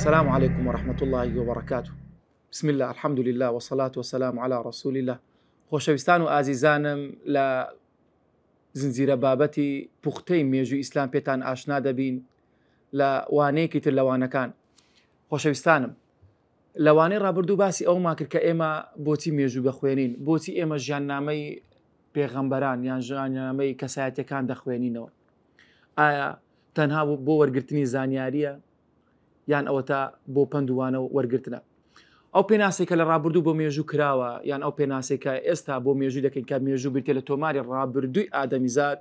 سلام علیکم و رحمة اللە و بەرەکاته بسم اللە الحمد للە والصلاة والسلام علی رسول اللە خۆشەویستان و ئازیزانم لە زنجیرە بابەتی پوختەی مێژوو ئیسلام پێتان ئاشنا دەبین لە وانەیەکی تر لە وانەکان خۆشەویستانم لە وانەی ڕابردوو باسی ئەومان کرد کە ئێمە بۆچی مێژوو دەخوێنین بۆچی ئێمە ژیاننامەی پێغەمبەران یان ژیاننامەی کەسایەتەکان دەخوێنینەوە ئایا تەنها بۆ وەرگرتنی زانیاریە یان ئەوەتا بۆ پەند و وانە وەرگرتنە. ئەو پێناسەی کە لە ڕابردوو بۆ مێژوو کراوە یان ئەو پێناسەی کە ئێستا بۆ مێژوو دەکەین کە مێژوو بریتیە لە تۆماری ڕابردووی ئادەمیزاد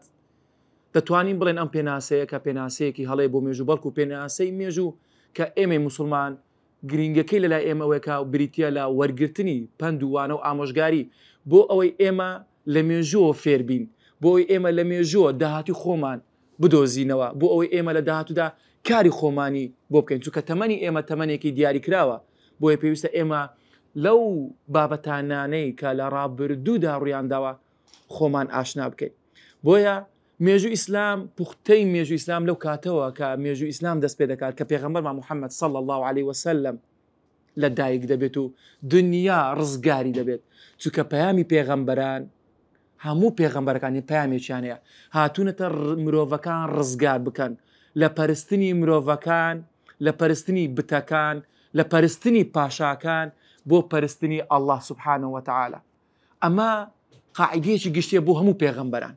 دەتوانین بڵێن ئەم پێناسەیە کە پێناسەیەکی هەڵەیە بۆ مێژوو بەڵکو پێناسەی مێژوو کە ئێمەی موسڵمان گرینگەکەی لەلای ئێمە ئەوەیە کە بریتیە لە وەرگرتنی پەند و وانە و ئامۆژگاری بۆ ئەوەی ئێمە لە مێژووەوە فێربین بۆ ئەوەی ئێمە لە مێژووە داهاتوی خۆمان بدۆزینەوە بۆ ئەوەی ئێمە لە داهاتوودا کاری خۆمانی بۆ بکەین چونکە تەمەنی ئێمە تەمەنێکی دیاریکراوە بۆیە پێویستە ئێمە لەو بابەتانانەی کە لە ڕابردوودا ڕوویانداوە خۆمان ئاشنا بکەین بۆیە مێژوو ئیسلام پوختەی مێژوو ئیسلام لەو کاتەوە کە مێژوو ئیسلام دەست پێ دەکات کە پێغەمبەرمان محەممەد صلی الله علیه وسلم لە دایک دەبێت و دنیا ڕزگاری دەبێت چونکە پەیامی پێغەمبەران هەموو پێغەمبەرەکان پەیامێکیان هەیە هاتوونەتە مرۆڤەکان ڕزگار بکەن لە پەرستنی مرۆڤەکان لە پەرستنی بتەکان لە پەرستنی پاشاکان بۆ پەرستنی ئەڵڵا سبحانە وتعالی ئەمە قاعدەیەکی گشتیە بۆ هەموو پێغەمبەران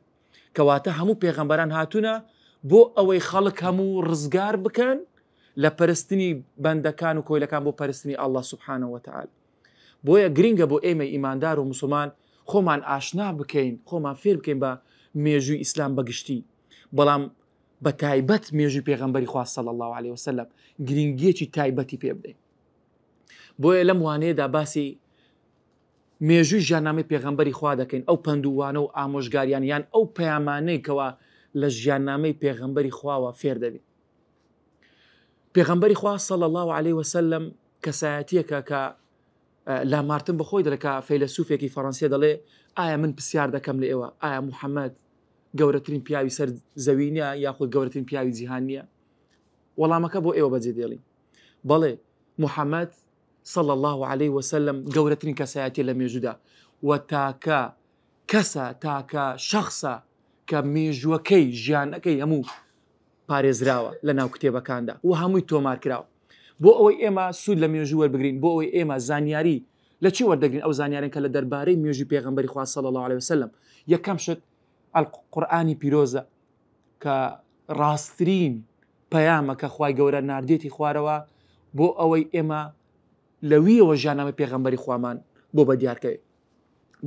کەواتە هەموو پێغەمبەران هاتوونە بۆ ئەوەی خەڵک هەموو ڕزگار بکەن لە پەرستنی بەندەکان و کۆیلەکان بۆ پەرستنی ئەڵڵا سبحانە وتعالی بۆیە گرنگە بۆ ئێمەی ئیماندار و موسڵمان خۆمان ئاشنا بکەین، خۆمان فێر بکەین بە مێژووی ئیسلام بە گشتی، بەڵام بە تایبەت مێژووی پێغەمبەری خوا صلی اللە علیە وسلم گرنگیەکی تایبەتی پێ بدەین. بۆیە لەم وانەیەدا باسی مێژووی ژیاننامەی پێغەمبەری خوا دەکەین، ئەو پەند و وانە و ئامۆژگاریان یان ئەو پەیامانەی کەوا لە ژیاننامەی پێغەمبەری خواوە فێر دەبین. پێغەمبەری خوا صلی اللە علیه وسلم کەسایەتیەکە کە لامارتن بەخۆی دەڵێ کە فەیلەسوفێکی فەڕەنسیە دەڵێ ئایا من پرسیار دەکەم لە ئێوە ئایا محەممەد گەورەترین پیاوی سەر زەوی نییە یاخود گەورەترین پیاوی جیهان نییە وەڵامەکە بۆ ئێوە بەجێ دێڵین بەڵێ محەممەد صلى الله عليه وسلم گەورەترین کەسایەتی لە مێژوودا و تاکە کەسە تاکە شخصە کە مێژووەکەی ژیانەکەی هەموو پارێزراوە لە ناو کتێبەکاندا و هەمووی تۆمار کراوە بۆ ئەوەی ئێمە سوود لە مێژوو وەربگرین بۆ ئەوەی ئێمە زانیاری لە چی وەردەگرین ئەو زانیارن کە لە دەربارەی مێژوی پێغەمبەری خوا صلی الله علیه وسلم یەکەم شت القورئانی پیرۆزە کە ڕاستترین پەیامە کە خوای گەورە ناردێتی خوارەوە بۆ ئەوەی ئێمە لەویەوە ژیاننامەی پێغەمبەری خوامان بۆ بەدیارکەوێت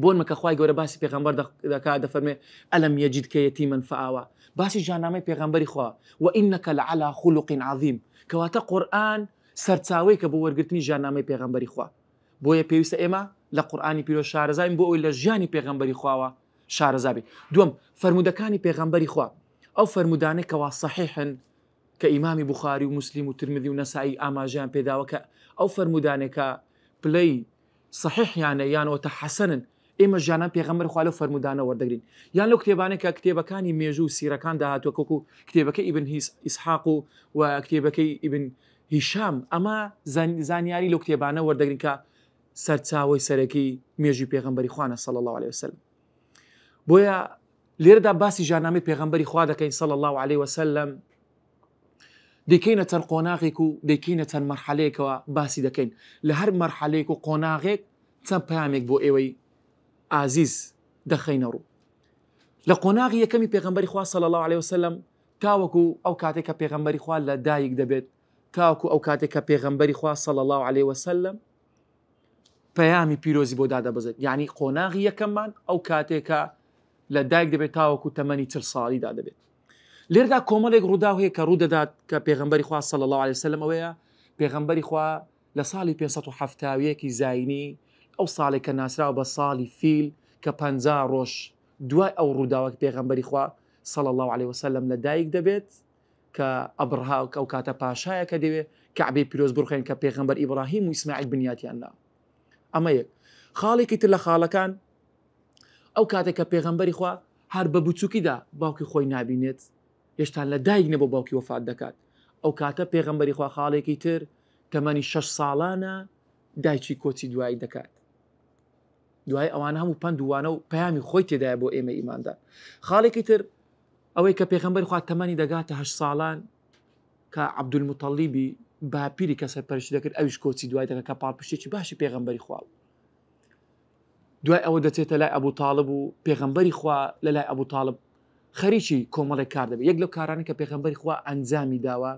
بۆن مەکە خوای گەورە باسی پێغەمبەر دەکات دەفەرمێ ئەلم یەجدکە یەتیما فآوە باسی ژیاننامەی پێغەمبەری خوا وئینەکە لعلی خلق عظیم کەواتە قورئان سەرچاوەیەکە بۆ وەرگرتنی ژیاننامەی پێغەمبەری خوا بۆیە پێویستە ئێمە لە قورئانی پیرۆز شارەزاین بۆ ئەوەی لە ژیانی پێغەمبەری خواوە شارەزا بین دووەم فەرموودەکانی پێغەمبەری خوا ئەو فەرموودانەی کەوا صحیحن کە ئیمامی بوخاری و موسلیم و ترمذی و نەسائی ئاماژەیان پێداوە کە ئەو فەرموودانەی کە پلەی صحیحیانە یان ئەوەتا حەسەنن، ئێمە ژیانان پێغەمبەر خوا لەو فەرموودانە وەردەگرین یان لەو کتێبانەی کە کتێبەکانی مێژوو و سیرەکاندا هاتووە کە وەکو کتێبەکەی ئیبن ئیسحاق و و کتێبەکەی ئیبن هیشام ئەمە زانیاری لەو کتێبانە وەردەگرین کە سەرچاوەی سەرەکی مێژووی پێغەمبەری خوانە صلی الله علیه وسلم بۆیە لێرەدا باسی ژیاننامەی پێغەمبەری خوا دەکەین صلی الله علیه وسلم دەیکەینە چەند قۆناغێک و دەیکەینە چەند مەرحەلەیەکەوە باسی دەکەین لە هەر مەرحەلەیەک و قۆناغێک چەند پەیامێک بۆ ئێوەی ئازیز دەخەینە ڕوو لە قۆناغی یەکەمی پێغەمبەری خوا صلی الله علیه وسلم تاوەکو ئەو کاتێک کە پێغەمبەری خوا لە دایک دەبێت تاوەکو ئەو کاتێک کە پێغەمبەری خوا صلی الله علیه وسلم پەیامی پیرۆزی بۆ دادەبەزێت یعنی قۆناغی یەکەممان ئەو کاتێکە لە دایک دەبێت تاوەکو تەمەنی چل ساڵیدا دەبێت لێردا کۆمەڵێک ڕووداو هەیە کە ڕوو دەدات کە پێغەمبەری خوا صلی اللە علیه وسلم ئەوەیە پێغەمبەری خوا لە ساڵی 571 زاینی ئەو ساڵێک کە ناسراوە بە ساڵی فیل کە 50 ڕۆژ دوای ئەو ڕووداوە پێغەمبەری خوا صلی اللە علیه وسلم لە دایک دەبێت کە ئەبرها ئەو کاتە پاشایە کە دەوێ کەعبەی پیرۆز بڕخێن کە پێغەمبەر ئیبراهیم و ئیسماعیل بنیاتیان نا ئەمە یەک خاڵێکی تر لە خاڵەکان ئەو کاتێک کە پێغەمبەری خوا هەر بە بچووکیدا باوکی خۆی نابینێت هێشتا لە دایک نەبوو باوکی وەفات دەکات ئەو کاتە پێغەمبەری خوا خاڵێکی تر تەمەنی شەش ساڵانە دایکی کۆچی دوایی دەکات. دوای ئەوانە هەموو پەند و وانە و پەیامی خۆی تێدایە بۆ ئێمە ئیماندار. خاڵێکی تر ئەوەی کە پێغەمبەری خوا تەمەنی دەگاتە هەشت ساڵان کە عەبدولموتەڵیبی باپیری کە سەرپەرشتی دەکرد ئەویش کۆچی دوای دەکات کە پاڵپشتێکی باشی پێغەمبەری خوا بوو. دوای ئەوە دەچێتە لای ئەبوو تاڵب و پێغەمبەری خوا لە لای ئەبوو تاڵب خەریکی کۆمەڵێک کار دەبێت. یەک لەو کارانە کە پێغەمبەری خوا ئەنجامی داوە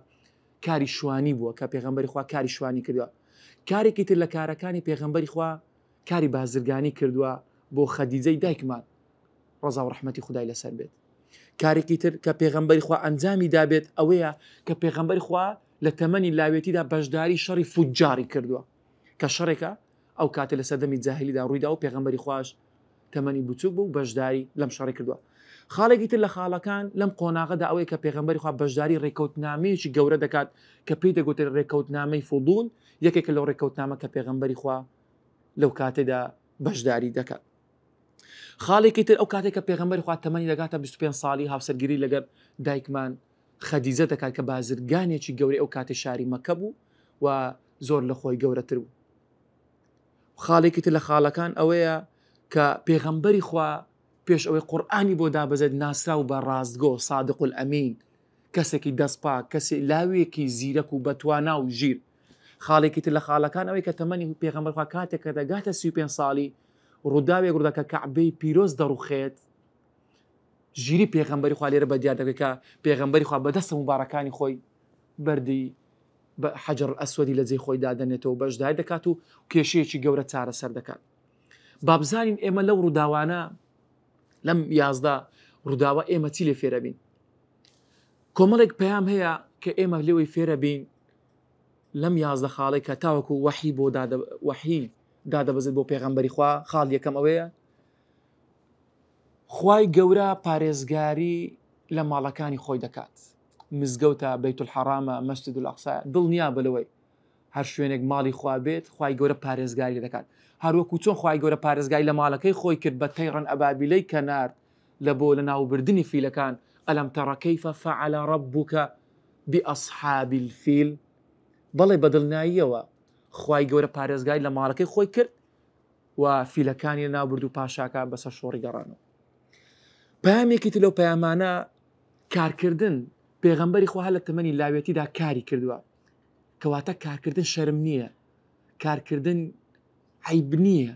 کاری شوانی بووە کە پێغەمبەری خوا کاری شوانی کردووە. کارێکی تر لە کارەکانی پێغەمبەری خوا کاری بازرگانی کردووە بۆ خەدیجەی دایکمان ڕەزا و ڕەحمەتی خودای لەسەر بێت. کارێکی تر کە پێغەمبەری خوا ئەنجامی دابێت ئەوەیە کە پێغەمبەری خوا لە تەمەنی لاوێتیدا بەشداری شەڕی فوجاری کردووە کە شەڕێکە ئەو کاتە لە سەردەمی جاهلیدا ڕوویدا و پێغەمبەری خواش تەمەنی بچووک بوو بەشداری لەم شەڕی کردووە. خاڵێکی تر لە خاڵەکان لەم قۆناغەدا ئەوەیە کە پێغەمبەری خوا بەشداری ڕێکەوتنامەیەکی گەورە دەکات کە پێی دەگوترێت ڕێکەوتنامەی فضول، یەکێکە لەو ڕێکەوتنامە کە پێغەمبەری خوا لەو کاتێدا بەشداری دەکات. خاڵێکی تر ئەو کاتێک کە پێغەمبەری خوا تەمەنی دەگاتە 25 ساڵی هاوسەرگیری لەگەر دایکمان خەدیجە دەکات کە بازرگانێکی گەورەی ئەو کاتی شاری مەکە بوو و زۆر لە خۆی گەورەتر بوو. خاڵێکی تر لە خاڵەکان ئەوەیە کە پێغەمبەری خوا پێش ئەوەی قورئانی بۆ دابەزێت ناسراو بە ڕاستگۆ، صادق الامین، کەسێکی دەست پاک، کەسێ لاوێکی زیرەک و بەتوانا و ژیر. خاڵێکی تر لە خاڵەکان ئەوەی کە تەمەنی پێغەمبەر خوا کاتێک کە دەگاتە 35 ساڵی ڕووداوێک ڕوودا کە کەعبەی پیرۆز دەڕوخێت، ژیری پێغەمبەری خوا لێرە بەدیار دەکەوێت کە پێغەمبەری خوا بە دەستە موبارەکانی خۆی بەردی بە حەجەر ئەسوەدی لە جێی خۆی دادەنێتەوە بەشداری دەکات و کێشەیەکی گەورە چارەسەر دەکات. با بزانین ئێمە لەو ڕووداوانە لەم 11 ڕووداوە ئێمە چی لێ فێرەبین. کۆمەڵێک پەیام هەیە کە ئێمە لێوەی فێرەبین لەم 11 خاڵێک کە تاوەکو وەحی بۆ وەحی دادەبەزێت بۆ پێغەمبەری خوا. خاڵ یەکەم ئەوەیە خوای گەورە پارێزگاری لە ماڵەکانی خۆی دەکات. مزگەوتە، بەیت الحەرامە، مەسجد الاقصایە، دڵنیابە لەوەی هەر شوێنێک ماڵی خوا بێت خوای گەورە پارێزگاری لێ دەکات. هەروەکو چۆن خوای گەورە پارێزگاری لە ماڵەکەی خۆی کرد بە تەیڕەن ئەبابیلەی کە نارد لە بۆ لەناوبردنی فیلەکان، الم تر کیف فعل ربک باصحاب الفیل، بەڵێ بەدڵنیاییەوە خوای گەورە پارێزگاری لە ماڵەکەی خۆی کرد و فیلەکانی لەناوبرد و پاشاکە بەسەر شۆڕی گەڕانەوە. پەیامێکی تر لەو پەیامانە کارکردن، پێغەمبەری خوا هەر لە تەمەنی لاوێتیدا کاری کردووە، کەواتە کارکردن شەرم نییە، کارکردن عیب نییە،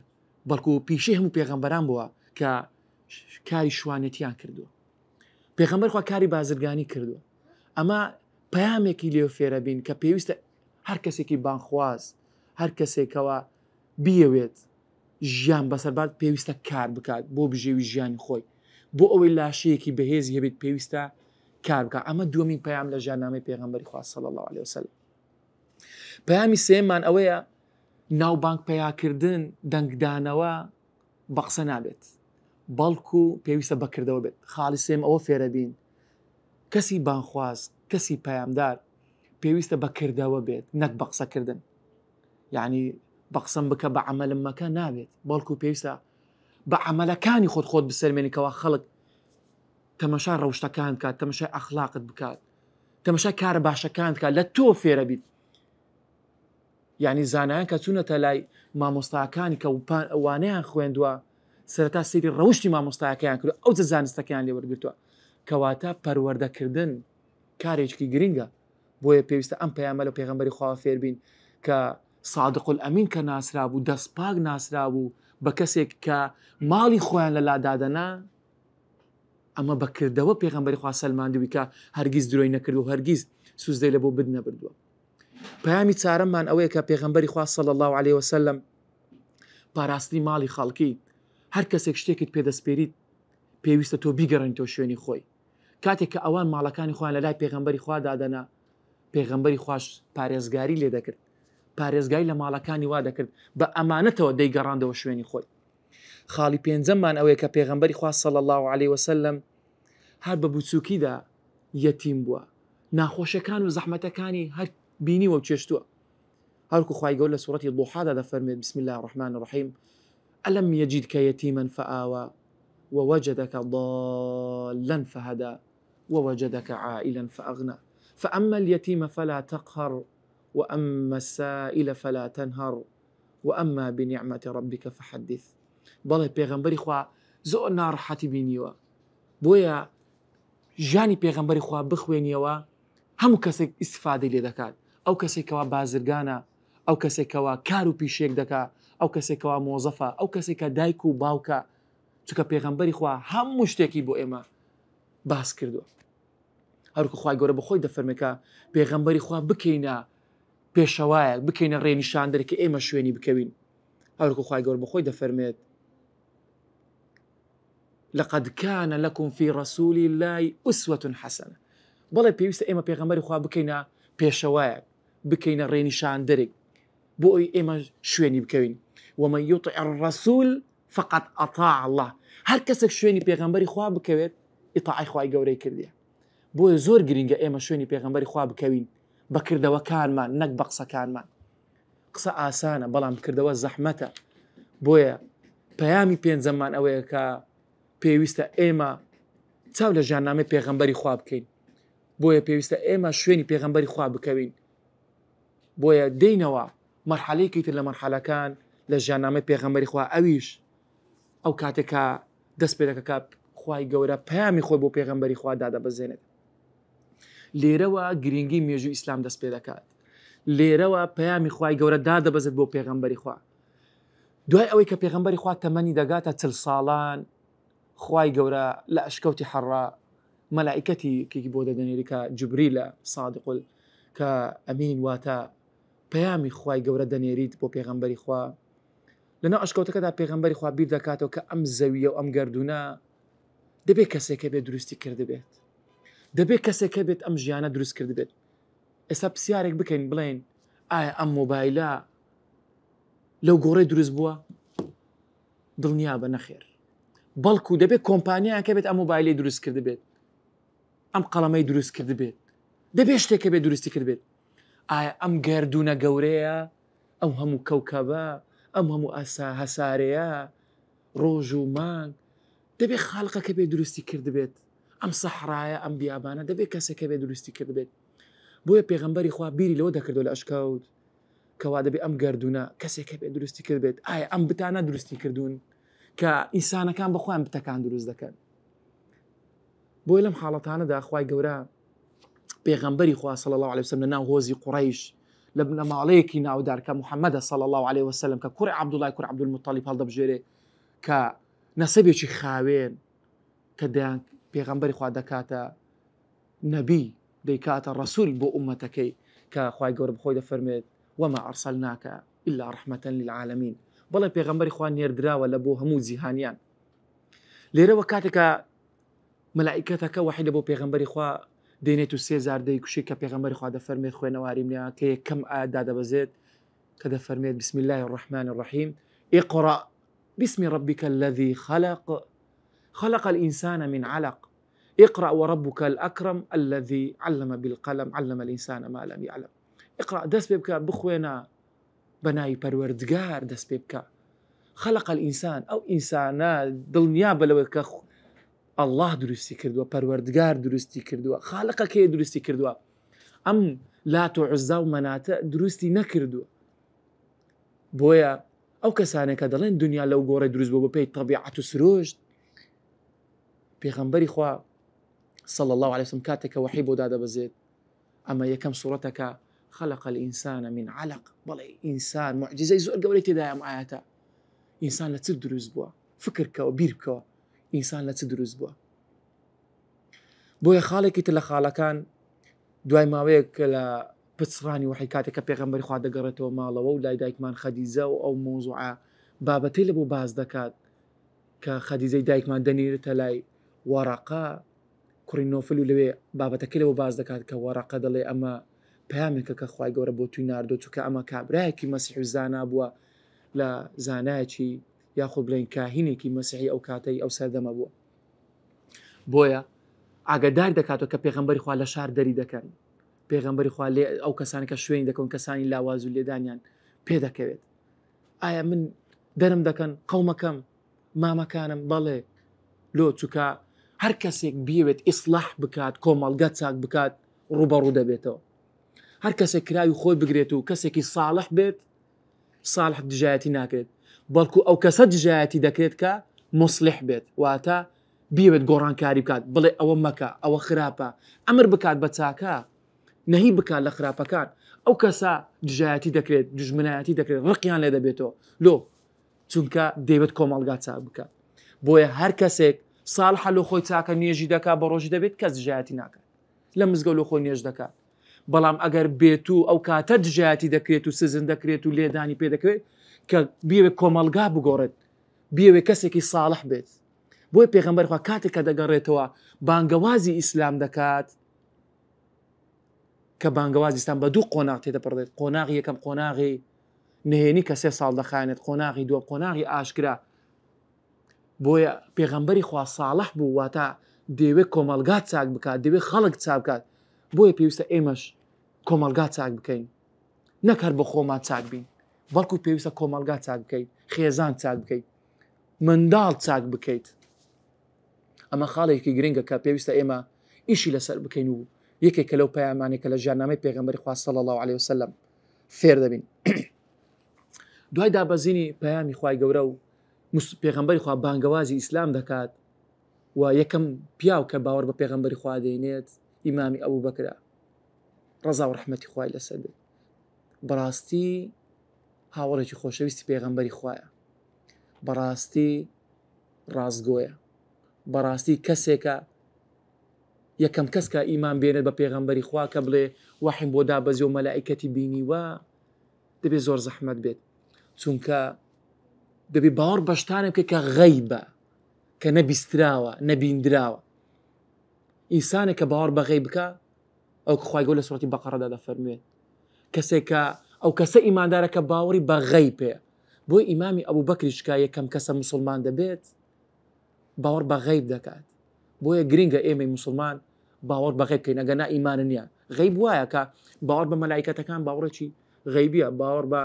بەڵکو پیشەی هەموو پێغەمبەران بووە کە کاری شوانێتیان کردووە. پێغەمبەر خوا کاری بازرگانی کردووە. ئەمە پەیامێکی لێ فێرەبین کە پێویستە هەر کەسێکی بانخواز، هەر کەسێکەوە بیەوێت ژیان بەسەر بات پێویستە کار بکات بۆ بژێوی ژیانی خۆی، بۆ ئەوەی لاشەیەکی بەهێزی هەبێت پێویستە کار بکات. ئەمە دووەمین پەیام لە ژیاننامەی پێغەمبەری خوا صلی اللە علیه وسلم. پەیامی سێیەممان ئەوەیە ناوبانگ پەیاکردن، دەنگدانەوە بە قسە نابێت، بەڵکو پێویستە بەکردەوە بێت. خاڵی سێیەم ئەوە فێرەبین کەسی بانخواز، کەسی پەیامدار پێویستە بەکردەوە بێت نەک بە قسەکردن. یعنی بە قسەم بکە بە عەمەلم مەکە نابێت، بەڵکو پێویستە بە عەمەلەکانی خۆت خۆت بسەلمێنی کەوا خەڵک تەمەشای ڕەوشتەکان بکات، تەمەشای ئەخلاقت بکات، تەمەشای کارە باشەکان بکات، لە تۆ فێرە بیت. یعنی زانایان کە چوونەتە لای مامۆستاکانی کە وانەیان خوێندووە، سەرەتا سەیری ڕەوشتی مامۆستاکەیان کردووە، ئەوجە زانستەکەیان لێ وەرگرتووە. کەواتە پەروەردەکردن کارێکی گرنگە. بۆیە پێویستە ئەم پەیامە لە پێغەمبەری خواوە فێربین کە صادق الامین کە ناسرابوو، دەستپاک ناسرابوو بە کەسێک کە ماڵی خۆیان لەلا دادەنا، ئەمە بە کردەوە پێغەمبەری خوا سەلماندووی کە هەرگیز درۆی نەکردووە و هەرگیز سوزدەی لە بۆ بت نەبردووە. پەیامی چارەممان ئەوەیە کە پێغەمبەری خوا صلی اللە علیه وسلم پاراستنی ماڵی خەڵکی، هەر کەسێک شتێکت پێدەسپێریت پێویستە تۆ بیگەڕێنیتەوە شوێنی خۆی. کاتێک کە ئەوان ماڵەکانی خۆیان لە لای پێغەمبەری خوا دادەنا، پێغەمبەری خواش پارێزگاری لێ دەکرد، پارێزگای لە ماڵەکانی وا دەکرد، بە ئەمانەتەوە دەیگەڕاندەوە شوێنی خۆی. خاڵی پێنجەممان ئەوەیە کە پێغەمبەری خوا صلی اللە علیه وسلم هەر بە بچووکیدا یەتیم بووە، ناخۆشیەکان و زەحمەتەکانی هەر بینیوە و چێشتووە. هەروەکو خوای گەورە لە سوڕەتی ضحادا دەفەرموێت، بسم اللە الرحمن الرحیم، الم یجدک یتیما فآوی ووجدک ضالا فهدی ووجدک عائلا فاغنی فاما الیتیم فلا تقهر. وأما السائل فلا تنهر وأما بنعمة ربك فحدث. بەڵێ پێغەمبەری خوا زۆر ناڕەحەتی بینیوە، بۆیە ژیانی پێغەمبەری خوا بخوێنیەوە هەموو کەسێک ئیسفادەی لێ دەکات، ئەو کەسێک کەوا بازرگانە، ئەو کەسێک کەوا کار و پیشەیەک دەکا، ئەو کەسێک کەوا مۆزەفە، ئەو کەسێک کە دایک و باوکە، چونکە پێغەمبەری خوا هەموو شتێکی بۆ ئێمە باس کردووە. هەروکو خوای گەورە بەخۆی دەفەرمێ کە پێغەمبەری خوا بکەینە پێشەوایەک، بکەینە ڕێنیشاندەر کە ئێمە شوێنی بکەوین. هەروکو خوای گەورە بەخۆی دەفەرمێت لقد كان لكم في رسول الله أسوة حسنة. بەڵێ پێویستە ئێمە پێغەمبەری خوا بکەینە پێشەوایەک، بکەینە ڕێنیشاندەرێک بۆ ئەوی ئێمە شوێنی بکەوین. ومن يطع الرسول فقد اطاع الله. هەر کەسێک شوێنی پێغەمبەری خوا بکەوێت ئیطاعی خوای گەورەی کردیە. بۆیە زۆر گرینگە ئێمە شوێنی پێغەمبەری خوا بکەوین بە کردەوەکانمان نەک بە قسەکانمان. قسە ئاسانە بەڵام کردەوە زەحمەتە. بۆیە پەیامی پێنجەممان ئەوەیە کە پێویستە ئێمە چاو لە ژیاننامەی پێغەمبەری خوا بکەین. بۆیە پێویستە ئێمە شوێنی پێغەمبەری خوا بکەوین. بۆیە دێینەوە مەرحەلەیەکی تر لە مەرحەلەکان لە ژیاننامەی پێغەمبەری خوا، ئەویش ئەو کاتێک کە دەست پێ دەکات کە خوای گەورە پەیامی خۆی بۆ پێغەمبەری خوا دادەبەزێنێت. لێرەوە گرنگی مێژوو ئیسلام دەست پێ دەکات. لێرەوە پەیامی خوای گەورە دادەبەزێت بۆ پێغەمبەری خوا. دوای ئەوەی کە پێغەمبەری خوا تەمەنی دەگاتە 40 ساڵان، خوای گەورە لە ئەشکەوتی حەڕا مەلائیکەتی کێکی بۆ دەدەنێری کە جبریلە سادق کە ئەمین، واتە پەیامی خوای گەورە دەنێریت بۆ پێغەمبەری خوا. لەناو ئەشکەوتەکەدا پێغەمبەری خوا بیر دەکاتەوە کە ئەم زەویە و ئەم گەردوونە دەبێت کەسێکە بێت دروستی کردبێت، دەبێت کەسێکە بێت ئەم ژیانە دروست کردبێت. ئێستا پرسیارێک بکەین بڵێن ئایا ئەم مۆبایلە لەو گۆڕێ دروست بووە؟ دڵنیا بە نەخێر، بەڵکو دەبێت کۆمپانیاکە بێت ئەم مۆبایلی دروست کردبێت، ئەم قەڵەمەی دروست کردبێت، دەبێت شتێکە بێت دروستی کردبێت. ئایا ئەم گەردوونە گەورەیە، ئەو هەموو کەوکەبە، ئەم هەموو ئەسا هەسارەیە، ڕۆژ و مانگ، دەبێت خاڵقەکە بێت دروستی کردبێت. ئەم سەحرایە، ئەم بیابانە، دەبێت کەسێکە بێت دروستی کردبێت. بۆیە پێغەمبەری خوا بیری لەوە دەکردەوە لە ئەشکەوت کەوا دەبێت ئەم گەردوونە کەسێک هەبێت دروستی کردبێت. ئایا ئەم بتانە دروستی کردوون کە ئینسانەکان بە خۆیان بتەکان دروست دەکەن؟ بۆیە لەم حاڵەتانەدا خوای گەورە پێغەمبەری خوا صلی الله علیه وسلم لە ناو هۆزی قوڕەیش لە بنەماڵەیەکی ناودار کە محەممەدە صلی الله علیه وسلم کە کوڕی عەبدوڵای کوڕ عەبدولموتەڵیب هەڵدەبژێرێ کە نەسەبێکی خاوێن کە دەیان پێغەمبەری خوا دەکاتە نەبی دەیکاتە ڕەسول بۆ ئومەتەکەی کە خوای گەورە بخۆی دەفەرمێت وما ئەرسەلناکە ئیلا ڕەحمەتەن للعالمین. بەڵێ پێغەمبەری خوا نێردراوە لە بۆ هەموو جیهانیان. لێرەوە کاتێکە مەلائیکەتەکە وەحی لە بۆ پێغەمبەری خوا دێنێت و سێ جار دەیکوشێت کە پێغەمبەری خوا دەفەرمێت خوێنەواریم نییە کە یەکەم ئایا دادەبەزێت کە دەفەرمێت بسم الله الرحمن الرحیم اقرأ باسم ربك الذي خلق خلق الإنسان من علق اقرأ وربك الأكرم الذي علم بالقلم علم الإنسان ما لم يعلم. اقرأ دەست پێ بکە بخوێنە بە ناوی پەروەردگار دەست پێ بکە. خلق الإنسان ئەو ئینسانە دڵنیا بە لەوەی کە ئەڵڵا دروستی کردووە، پەروەردگار دروستی کردووە، خالقەکەی دروستی کردووە، ئەم لات و عوزا و مەناتە دروستی نەکردووە. بۆیە ئەو کەسانێک کە دەڵێن دنیا لەو گۆڕێ دروست بوو بەپێی تەبیعەت و سروشت، پێغەمبەری خوا صلی الله علیه وسلم کاتێک کە وەحی بۆ دادەبەزێت ئەمە یەکەم سوڕەتەکە خلق الإنسان من علق. بەڵێ ئینسان معجزەی زۆر گەورەی تێدایە ئەم ئاەتە. ئینسان لە چ دروست بووە؟ فکر بکەوە، بیر بکەوە ئینسان لە چ دروست بووە. بۆیە خاڵێکی تر لە خاڵەکان دوای ماوەیەک لە پچڕانی وحی کاتێک کە پێغەمبەری خوا دەگەڕێتەوە ماڵەوە و لای دایکمان خەدیجە و ئەو مۆزوعە بابەتەی لە بۆ باس دەکات کە خەدیجەی دایکمان دەنێرێتە لای وەڕەقە کوڕی نۆفل و لەوێ بابەتەکەی لەوە باس دەکات کە وەڕەقە دەڵێ ئەمە پەیامێکە کە خوای گەورە بۆ توی ناردووە، چونکە ئەمە کابرایەکی مەسیح و زانا بووە لە زانایەکی یاخود بڵێن کاهینێکی مەسیحی ئەو کاتەی ئەو سەردەمە بووە. بۆیە ئاگادار دەکاتەوە کە پێغەمبەری خوا لە شار دەری دەکەن، پێغەمبەری خوا لێ ئەو کەسانە کە شوێنی دەکەون کەسانی لاواز و لێدانیان پێ دەکەوێت. ئایا من دەرم دەکەن قەومەکەم مامەکانم؟ بەڵێ لۆ، چونکە هەر کەسێک بیەوێت ئیسلاح بکات، کۆمەڵگە چاک بکات، ڕووبەڕوو دەبێتەوە. هەر کەسێک کراوی خۆی بگرێت و کەسێکی ساڵح بێت ساڵح دژایەتی ناکرێت بەڵکو ئەو کەسە دژایەتی دەکرێت کە مصلح بێت واتە بیەوێت گۆڕانکاری بکات بڵێ ئەوە مەکە ئەوە خراپە ئەمر بکات بە چاکە نەهی بکات لە خراپەکان ئەو کەسە دژایەتی دەکرێت دژمنایەتی دەکرێت ڕقیان لێ دەبێتەوە لۆ چونکە دەیەوێت کۆمەڵگا چاک بکات بۆیە هەر کەسێک ساڵحە لۆ خۆی چاکە نوێژی دەکات بە ڕۆژی دەبێت کەس دژایەتی ناکات لە مزگەوت لۆ خۆی نوێژ دەکات بەڵام ئەگەر بێت و ئەو کاتە دژایەتی دەکرێت و سزن دەکرێت و لێدانی پێ دەکرێت کە بیەوێت کۆمەڵگا بگۆڕێت بیەوێت کەسێکی ساڵح بێت بۆی پێغەمبەر خوا کاتێک کە دەگەڕێتەوە بانگەوازی ئیسلام دەکات کە بانگەوازی ئیسلام بە دوو قۆناغ تێدەپەڕێت قۆناغی یەکەم قۆناغی نهێنی کە سێ ساڵ دەخایەنێت قۆناغی دووەم قۆناغی ئاشکرا بۆیە پێغەمبەری خوا ساڵح بوو واتە دەیەوێت کۆمەڵگا چاک بکات دەوێت خەڵک چاک بکات بۆیە پێویستە ئێمەش کۆمەڵگا چاک بکەین نەک هەر بۆ خۆمان چاک بین بەڵکو پێویستە کۆمەڵگا چاک بکەیت خێزان چاک بکەیت منداڵ چاک بکەیت ئەمە خاڵێکی گرنگە کە پێویستە ئێمە ئیشی لەسەر بکەین و یەکێکە لەو پەیامانەی کە لە ژیاننامەی پێغەمبەری خوا صلی الله علیه وسلم فێر دەبین دوای دابەزینی پەیامی خوای گەورە و پێغەمبەری خوا بانگەوازی ئیسلام دەکات و یەکەم پیاو کە باوەڕ بە پێغەمبەری خوا دێنێت ئیمامی ئەبوو بەکرە ڕەزا و ڕەحمەتی خوای لەسەر بێت بەڕاستی هاوەڵێکی خۆشەویستی پێغەمبەری خوایە بەڕاستی ڕاستگۆیە بەڕاستی کەسێکە یەکەم کەس کە ئیمان بێنێت بە پێغەمبەری خوا کە بڵێ وەحیم بۆ دابەزی و مەلائیکەتی بینیوە دەبێت زۆر زەحمەت بێت چونکە دەبێ باوەڕ بە شتانە بکەیت کە غەیبە کە نەبیستراوە نەبیندراوە ئینسانێک کە باوەڕ بە غەیب بکە ئەو خوای گەورە لە سوڕەتی بەقەڕەدا دەفەرموێت کەسێک کە ئەو کەسە ئیماندارە کە باوەڕی بە غەیب هەیە بۆی ئیمامی ئەبوو بەکریش کە یەکەم کەسە مسلمان دەبێت باوەڕ بە غەیب دەکات بۆیە گرنگە ئێمەی موسڵمان باوەڕ بە غەیب بکەین ئەگەر نا ئیمان نییە غەیب وایە کە باوەڕ بە مەلایکەتەکان باوەڕێکی غەیبیە باوەڕ بە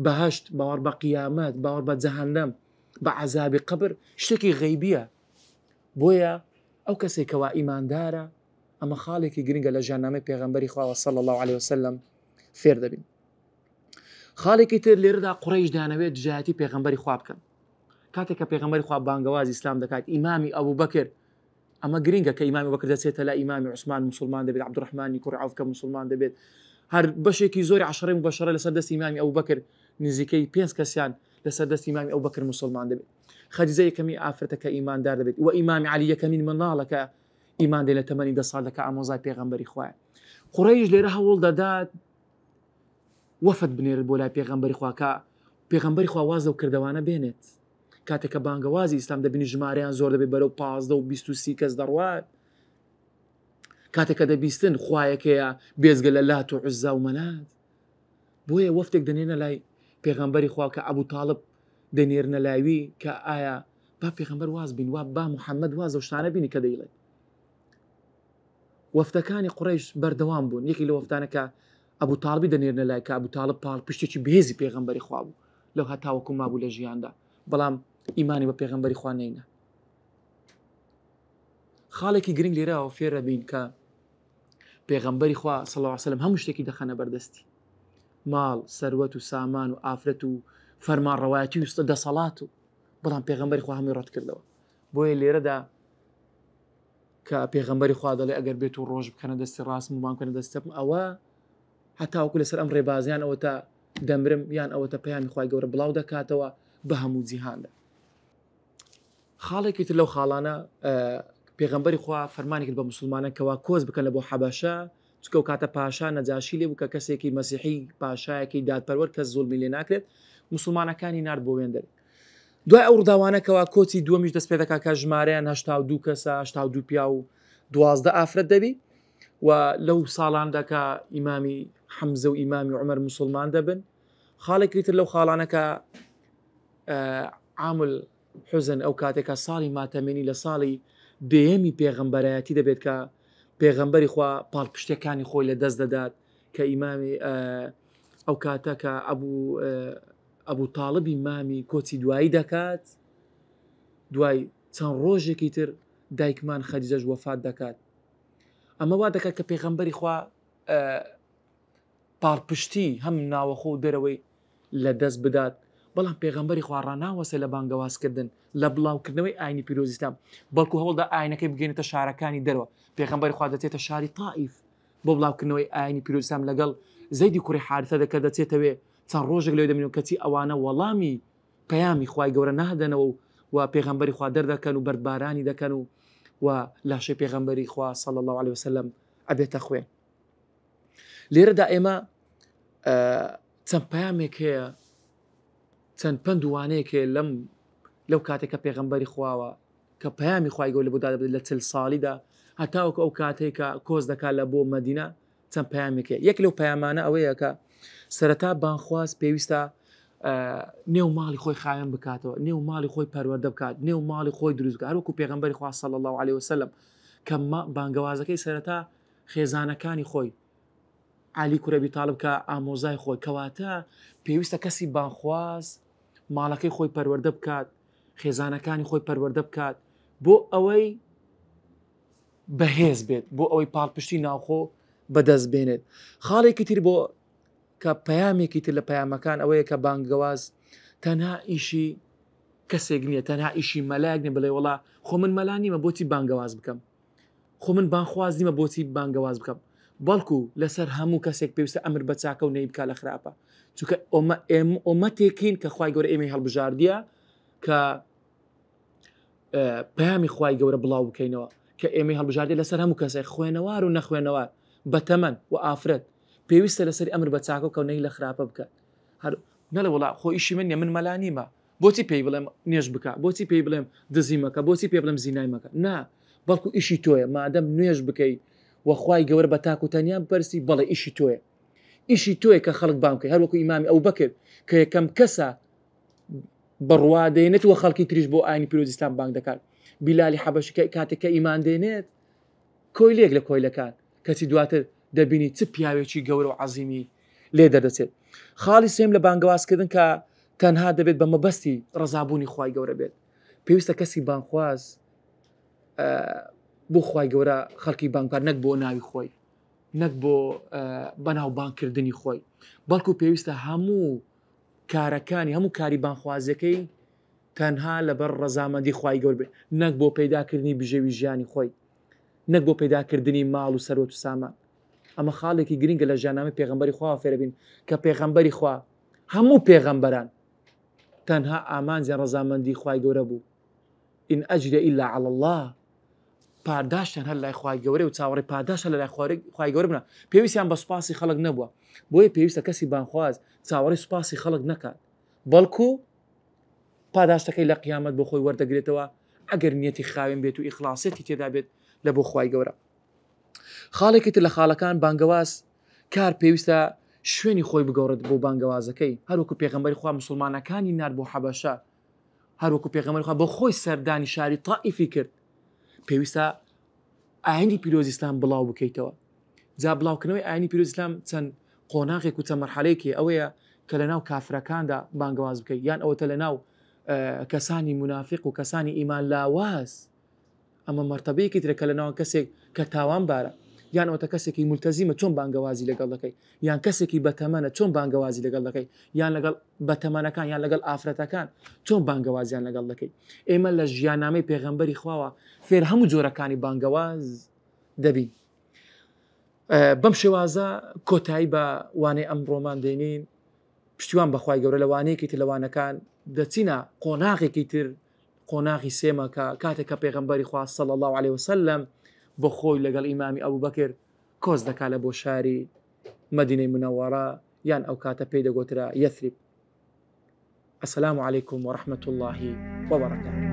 بەهشت باوەڕ بە قیامەت باوەڕ بە جەهەنەم بە عەزابی قەبر شتێکی غەیبیە بۆیە ئەو کەسێک کەوا ئیماندارە ئەمە خاڵێکی گرنگە لە ژیاننامەی پێغەمبەری خواوە صلی الله علیه وسلم فێر دەبین خاڵێکی تر لێرەدا قوڕیش دانەوێت دژایەتی پێغەمبەری خوا بکەن کاتێک کە پێغەمبەری خوا بانگەوازی ئیسلام دەکات ئیمامی ئەبوو بەکر ئەمە گرنگە کە ئیمامی بەکر دەچێتە لای ئیمامی عوسمان مسلمان دەبێت عەبدوڕەحمانی کوڕی عەوف کە مسلمان دەبێت هەر بەشێکی زۆری عەشرەی موبەشەرە لەسەر دەستی ئیمامی ئەبوو بەکر نزیکەی پێنج کەسیان لەسەر دەستی ئیمامی ئەبوو بەکر مسلمان دەبێت خەدیجە یەکەمی ئافرەتە کە ئیماندار دەبێت و ئیمامی عەلی یەکەمین منداڵە کە ئیمان دێ لە تەمەنی دە ساڵ کە ئامۆزای پێغەمبەری خوایە قوڕەیش لێرە هەوڵ دەدات وەفد بنێرێت بۆ لای پێغەمبەری خوا کە پێغەمبەری خوا واز لەو کردەوانە بێنێت کاتێک کە بانگەوازی ئیسلام دەبینی ژمارەیان زۆر دەبێت بەرەو پازدە و 23 کەس دەڕوات کاتێک کە دەبیستن خوایەکەیە بێزگە لە لات و عزا و مەنات بۆیە وەفتێک دەنێنە لای پێغەمبەری خوا کە ئەبوو تاڵب دەنێرنە لاوی کە ئایا با پێغەمبەر واز بین وا با محەممەد واز لەو شتانە بینی کە دەیڵێت وەفدەکانی قوڕەیش بەردەوام بوون، یەکێک لە وەفدانە کە ئەبو تاڵبی دەنێرنە لای کە ئەبو تاڵب پاڵپشتێکی بەهێزی پێغەمبەری خوا بوو لەو هەتاوەکو مابوو لە ژیاندا بەڵام ئیمانی بە پێغەمبەری خوا نەینا. خاڵێکی گرنگ لێرەوە فێرە بین کە پێغەمبەری خوا صلی الله علیه وسلم هەموو شتێکی دەخەنە بەردەستی ماڵ سەروەت و سامان و ئافرەت و فەرمانڕەوایەتی و دەسەڵات و بەڵام پێغەمبەری خوا هەمووی ڕەت کردەوە بۆیە لێرەدا کە پێغەمبەری خوا دەڵێ ئەگەر بێت و ڕۆژ بکەنە دەستی ڕاستم و بانکەنە دەست چەپم ئەوە هەتاوەکو لەسەر ئەم ڕێبازیان ئەوەتا دەمرم یان ئەوەتە پەیامی خوای گەورە بڵاو دەکاتەوە بە هەموو جیهاندا خاڵێکی تر لەو خاڵانە پێغەمبەری خوا فەرمانی کرد بە مسلمانان کەوا کۆچ بکەن لە بۆ حەبەشە چونکە ئەو کاتە پاشا نەجاشی لێ بوو کە کەسێکی مەسیحی پاشایەکی دادپەروەر کەس زوڵمی لێ ناکرێت مسلمانەکانی نارد بۆ وێندەر دوای ئەو ڕووداوانە کەوا کۆچی دووەمیش دەست پێ دەکات کە ژمارەیان 82 کەسە 82 پیا و 12 ئافرەت دەبی و لەو ساڵاندا کە ئیمامی حەمزە و ئیمامی عومەر مسلمان دەبن خاڵێکی تر لەو خاڵانە کە عامل حزن ئەو کاتێکە ساڵی ماتەمێنی لە ساڵی دەیەمی پێغەمبەرایەتی دەبێت کە پێغەمبەری خوا پاڵپشتەکانی خۆی لە دەست دەدات کە ئیمامی ئەو کاتە کە ئەبوو ئەبو تاڵبی مامی کۆچی دوایی دەکات، دوای چەند ڕۆژێکی تر دایکمان خەدیجەش وەفات دەکات. ئەمە وا دەکات کە پێغەمبەری خوا پاڵپشتی هەم ناوەخۆ و دەرەوەی لە دەست بدات، بەڵام پێغەمبەری خوا ڕاناوەستێ لە بانگەوازکردن، لە بڵاوکردنەوەی ئاینی پیرۆزی ئیسلام، بەڵکو هەوڵدا ئاینەکەی بگەینێتە شارەکانی دەرەوە، پێغەمبەری خوا دەچێتە شاری تائیف بۆ بڵاوکردنەوەی ئاینی پیرۆزی ئیسلام لەگەڵ زەیدی کوڕی حارثە دەکە دەچێتەوێ چەند ڕۆژێک لەوێ دەمێنن کەچی ئەوانە وەڵامی پەیامی خوای گەورە نادەنەوە و و پێغەمبەری خوا دەردەکەن و بەردبارانی دەکەن و و لاشەی پێغەمبەری خوا صلی اللە علیه وسلم ئەبێتە خوێن. لێرەدا ئێمە چەند پەیامێک هەیە چەند پەند و وانەیەک هەیە لەم لەو کاتێک کە پێغەمبەری خواوە کە پەیامی خوای گەورە بۆ دادەبێت لە چل ساڵیدا هەتاوەکو ئەو کاتێک کە کۆچ دەکات لە بۆ مەدینە چەند پەیامێک هەیە یەک لەو پەیامانە ئەوەیە کە سەرەتا بانخواز پێویستە نێو ماڵی خۆی خاوێن بکاتەوە نێو ماڵی خۆی پەروەردە بکات نێو ماڵی خۆی دروست بکات هەروەکو پێغەمبەری خوا صلی الله علیه وسلم کە بانگەوازەکەی سەرەتا خێزانەکانی خۆی عەلی کوڕی ئەبی تاڵب کە ئامۆزای خۆی کەواتە پێویستە کەسی بانخواز ماڵەکەی خۆی پەروەردە بکات خێزانەکانی خۆی پەروەردە بکات بۆ ئەوەی بەهێز بێت بۆ ئەوەی پاڵپشتی ناوخۆ بەدەست بێنێت خاڵێکی تر بۆ کە پەیامێکی تر لە پەیامەکان ئەوەیە کە بانگەواز تەنها ئیشی کەسێک نییە تەنها ئیشی مەلایەک نیە بڵێ وڵا خۆ من مەلا نیمە بۆچی بانگەواز بکەم خۆ من بانخواز نیمە بۆچی بانگەواز بکەم بەڵکو لەسەر هەموو کەسێک پێویستە ئەمر بە چاکە و نەی بکا لە خراپە چونکە ئۆمە ئێم ئۆمەتێکین کە خوای گەورە ئێمەی هەڵبژاردیە کە پەیامی خوای گەورە بڵاو بکەینەوە کە ئێمەی هەڵبژاردی لەسەر هەموو کەسێک خوێنەوار و نەخوێنەوار بەتەمەن و ئافرەت پێویستە لەسەر ئەمر بە چاکە و کەونەی لە خراپە بکات هەر نەڵێ وڵا خۆ ئیشی من نیە من مەلا نیمە بۆچی پێی بڵێم نوێژ بکە بۆچی پێی بڵێم دزی مەکە بۆچی پێ بڵێم زینای مەکە نا بەڵکو ئیشی تۆیە مادەم نوێژ بکەی و خوای گەورە بە تاک و تەنیا بپەرستی بەڵێ ئیشی تۆیە ئیشی تۆیە کە خەڵک بانگ بکەی هەروەکو ئیمامی ئەوبەکر کە یەکەم کەسە بڕوا دێنێت و خەڵکی تریش بۆ ئاینی پیرۆزی ئیسلام بانگ دەکات بیلالی حەبەشی کە کاتێک کە ئیمان دێنێت کۆیلێک لە کۆیلەکان کەچی دواتر دەبینی چ پیاوێکی گەورە و عەزیمی لێ دەردەچێت. خاڵی سێم لە بانگەوازکردن کە تەنها دەبێت بە مەبەستی ڕەزابوونی خوای گەورە بێت. پێویستە کەسی بانگخواز بۆ خوای گەورە خەڵکی بانگ بکات نەک بۆ ناوی خۆی نەک بۆ بەناو بانگکردنی خۆی بەڵکو پێویستە هەموو کارەکانی هەموو کاری بانخوازیەکەی تەنها لەبەر ڕەزامەندی خوای گەور بێت نەک بۆ پەیداکردنی بژێوی ژیانی خۆی نەک بۆ پەیداکردنی ماڵ و سەروەت و سامان ئەمە خاڵێکی گرنگە لە ژیاننامەی پێغەمبەری خواوە فێرەبین کە پێغەمبەری خوا هەموو پێغەمبەران تەنها ئامانجیان ڕەزامەندی خوای گەورە بوو إن أجري إلا على الله پاداشتیان هەر لای خوای گەورەیە و چاوەڕێی پاداشت هەر لە لای خوای گەورە بنە پێویستیان بە سوپاسی خەڵک نەبووە بۆیە پێویستە کەسی بانخواز چاوەڕێی سوپاسی خەڵک نەکات بەڵکو پاداشتەکەی لە قیامەت بۆ خۆی وەردەگرێتەوە ئەگەر نیەتی خاوێن بێت و ئیخلاسیەتی تێدا بێت لە بۆ خوای گەورە خاڵێکی تر لە خاڵەکان بانگەواز کار پێویستە شوێنی خۆی بگۆڕێت بۆ بانگەوازەکەی هەروەکو پێغەمبەری خوا مسلمانەکانی نارد بۆ حەبەشە هەروەکو پێغەمبەری خوا بۆ خۆی سەردانی شاری تائیفی کرد پێویستە ئاینی پیرۆزی ئیسلام بڵاو بکەیتەوە جا بڵاوکردنەوەی ئاینی پیرۆزی ئیسلام چەند قۆناغێک و چەند مەرحەلەیەکی ئەوەیە کە لە ناو کافرەکاندا بانگەواز بکەیت یان ئەوەتە لە ناو کەسانی منافق و کەسانی ئیمان لاواز ئەمە مەرتەبەیەکی ترە کە لە ناوان کەسێک کە تاوانبارە یان ئەوەتە کەسێکی مولتەزیمە چۆن بانگەوازی لەگەڵ دەکەی یان کەسێکی بەتەمەنە چۆن بانگەوازی لەگەڵ دەکەی یان لەگەڵ بەتەمەنەکان یان لەگەڵ ئافرەتەکان چۆن بانگەوازیان لەگەڵ دەکەی ئێمە لە ژیاننامەی پێغەمبەری خواوە فێر هەموو جۆرەکانی بانگەواز دەبین بەم شێوازە کۆتایی بە وانەی ئەمڕۆمان دێنین پشتیوان بەخوای گەورە لە وانەیەکی تر لە وانەکان دەچینە قۆناغێکی تر قۆناغی سێمە کە کاتێک کە پێغەمبەری خوا صلی اللە علیه وسلم بۆ خۆی لەگەڵ ئیمامی ئەبوبەکر کۆچ دەکات لە بۆ شاری مەدینەی منەوەڕە یان ئەو کاتە پێی دەگۆترا یەثریب. السلام علیکم ورحمة اللە وبرکاته.